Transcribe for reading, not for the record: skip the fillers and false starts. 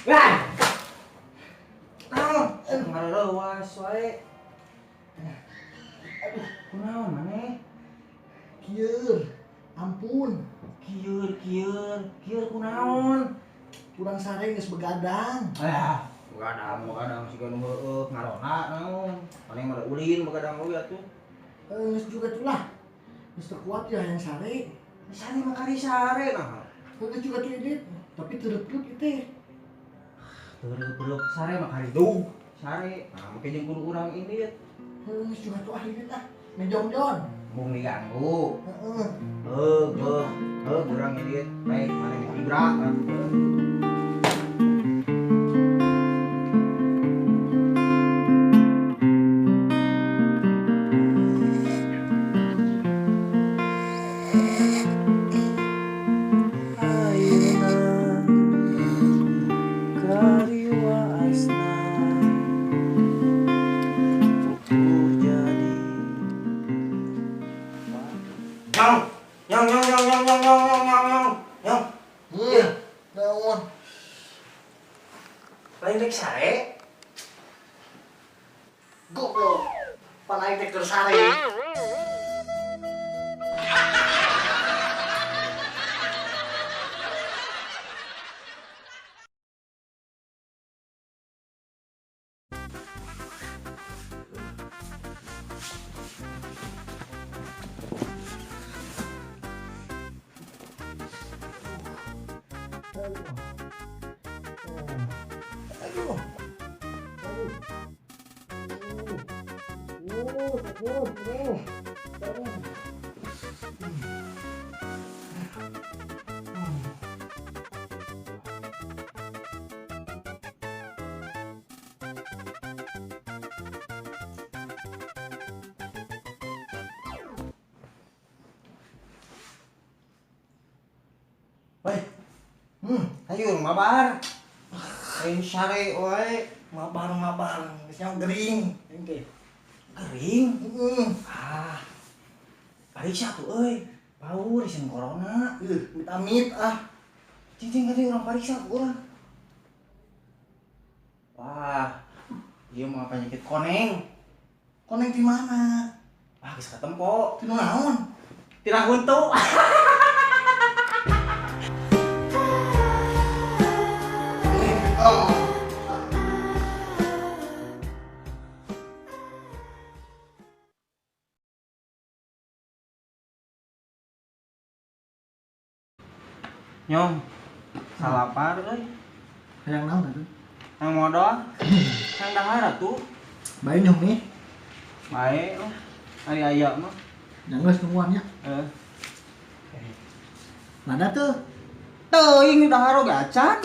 Lah. Naon? Ngarewas wae. Aduh, kunaon maneh? Kieur. Ampun. Kieur, kieur, kieur kunaon? Kurang sare geus begadang. Ah, begadang, begadang siga nu heueuh ngarona naon. Maneh mah ulin begadang oge atuh. Geus juga tuh lah. Geus teu kuat ya yang sare. Sare mah kari sare nah. Geus juga tuh edit, tapi teu reup teh. Teu reup sare mah kari dug. Sare. Nah, make jeung kudu urang indit. Geus juga tuh ah indit ah. Ngejongjon. Mung diganggu. Heeh. Heuh, heuh, heuh urang indit. Baik, maneh ngibrak atuh. Nyong, nyong, nyong, nyong, nyong, nyong, nyong, nyong, nyong, nyong. Iya. Naon? Lain rek sare. Goblok. Pan aing teh keur sare. Aduh. Aduh. Aduh. Woi. Ayo mabar. Aing sare wae. Mabar-mabar, geus nyaho gering. Aing teh. Gering? Heeh. Ah. Pariksa tuh euy. Paur isin corona. Amit-amit ah. Cicing kali urang pariksa ku urang. Wah. Ieu mah penyakit koneng. Koneng di mana? Ah, geus katempo. Ti naon? Tina huntu. Oh. Nyong, salapar euy. Hayang naon atuh? Hayang modal. Hayang dahar atuh. Bae nyong nih. Bae oh. Ari aya mah. Nya geus nungguan nya. Heeh. Nada tuh. Teuing dahar oge acan.